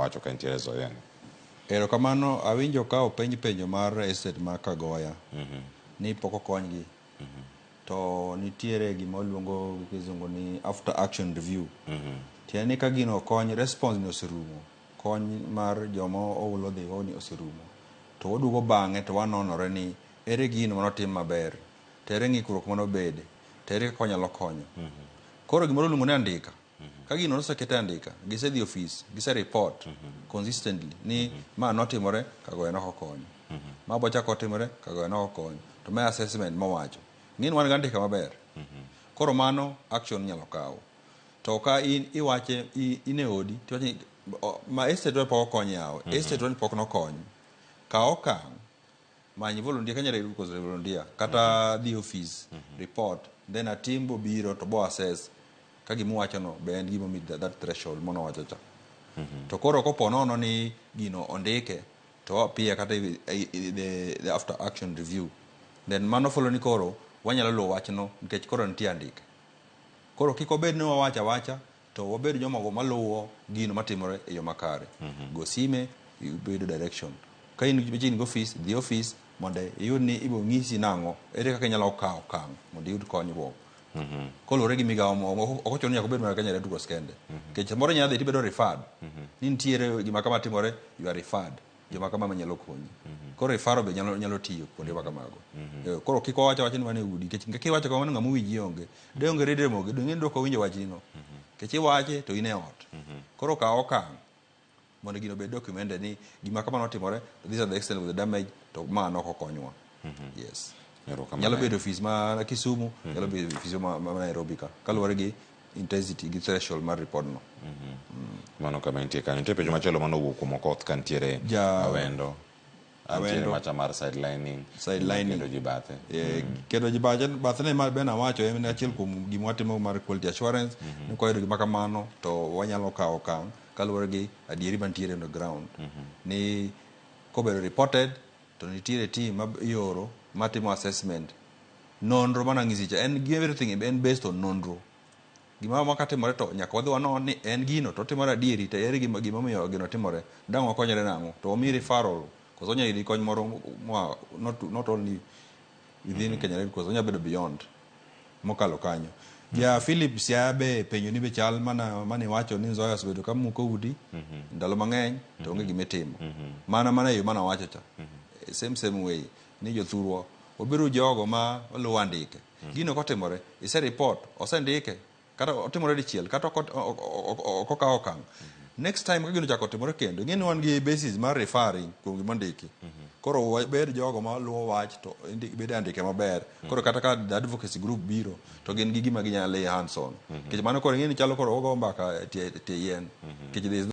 wacho ka entiere Zoya ni. Erokamano, awinjo ka openj penjo mar estate ma Kagoya ni pok okonygi. To nitiere gima waluongo gi kizungu ni after action review. Tiende ni ka gino okony, response ni oserumo. Kony mar joma oula odhigo ni oserumo. To waduogo bang'e to wanonore ni ere gino manotim maber, to ere ng'ikruok manobede, to ere kaka wanyalo konyo. Koro gimoro iluongo ni andika. Ka gino noseket e andika, gisedhi e ofis, gise report consistently ni ma notimore, Kagoya nok okonyo. Ma bochako otimore, Kagoya nok okonyo. To ma e assessment mowacho. Ng'eni wan gi andika maber. Koro mano action inyalo kaw. To ka in iwache in e odi, tiwacho ni ma estate wa pok okony yawa. Estate wa ni pok nokony. Kaw okang' many volunteer kanyalo yudo koso volunteer kata dhi office report then a team bo biro to bo assess ka gima uwacho no be en gima meet that threshold mano wacho cha. To koro kopo nono ni gino ondike to appear kata the after action review then mano follow ni koro wanyalo luwo wachno nikech koro nitie andike. Koro kik obed ni wawacho awacha to wabed jomogo maluwo gino matimore e yo makare. Go sime, ibedo direction. Ka in machiegni gi ofis, dhi ofis mondo iyud ni ibo ng'isi nang'o, ere kaka inyalo kawo okang' mondo iyud konyruok. Koluwore gi migawo moko, ok ochuno ni nyaka obed mana Kenya Red Cross kende. Nikech samoro inyalo dhi tibedo referred. Ni nitiere gima kama timore, you are referred. Joma kama manyalo konyi. Koro referral be nyalo tiyo kuonde ma kamago. Koro kik wawach awacha ni wan e udi, nikech kiwacho kamano ng'ama owinji onge. De onge redio moge, donge dok owinjo wachni no. Nikech iwache to in e ot. Koro kaw okang' mondo gino obed documented ni gima kama notimore, these are the extent of the damage, to ma nok okonywa. Yes. Nyalo bedo ofis ma Kisumu, nyalo bedo ofis ma Nairobi ka, kaluwore gi intensity gi threshold mar report no. Mano kama entie kanyo. Nitie penjo machielo mane owuok kuom Okoth ka nitiere Awendo. Awendo. Macha mar sidelining. Sidelining. Keto ji bathe. Keto ji bathe, bathe ne ma ben awacho en achiel kuom gima watimo mar quality assurance. Ni kwa yudo gima kamano to wanyalo kawo okang' kaluwore gi adieri mantiere on the ground. Ni kobedo reported to nitiere team ma ioro matimo assessment. Nonro mana ng'isi cha en everything en based on nonro. Gima ma katimore to nyaka wadhi wanon ni en gino to otimore adieri to ere gima gimomiyo gino timore. Dang' wakonyre nang'o? To wamiyi referral koso onya yudi kony moro moa not only within Kenya Red Cross onya bedo beyond mokalo kanyo. Ja Philip Siaya be penjo ni be chal mana mane iwacho ni Nzoia osebedo ka muko udi ndalo mang'eny to onge gima itimo. Mana mana e yo mane awacho cha. Same same way ni jothurwa wabedo jogo ma luwo andike. Gino kotimore, ise report, osendike, kata otimore dichiel, kata ok okaw okang'. Next time ka gino ochako otimore kendo, ing'e ni wan gi basis mar referring kuom gima ondiki. Koro wabed jogo ma luwo wach to bed e andike maber. Koro kata ka the advocacy group biro, to gin gi gima ginyalo lay hands on. Nikech mano koro ing'e ni chalo koro wago mbaka e tie yien. Nikech there is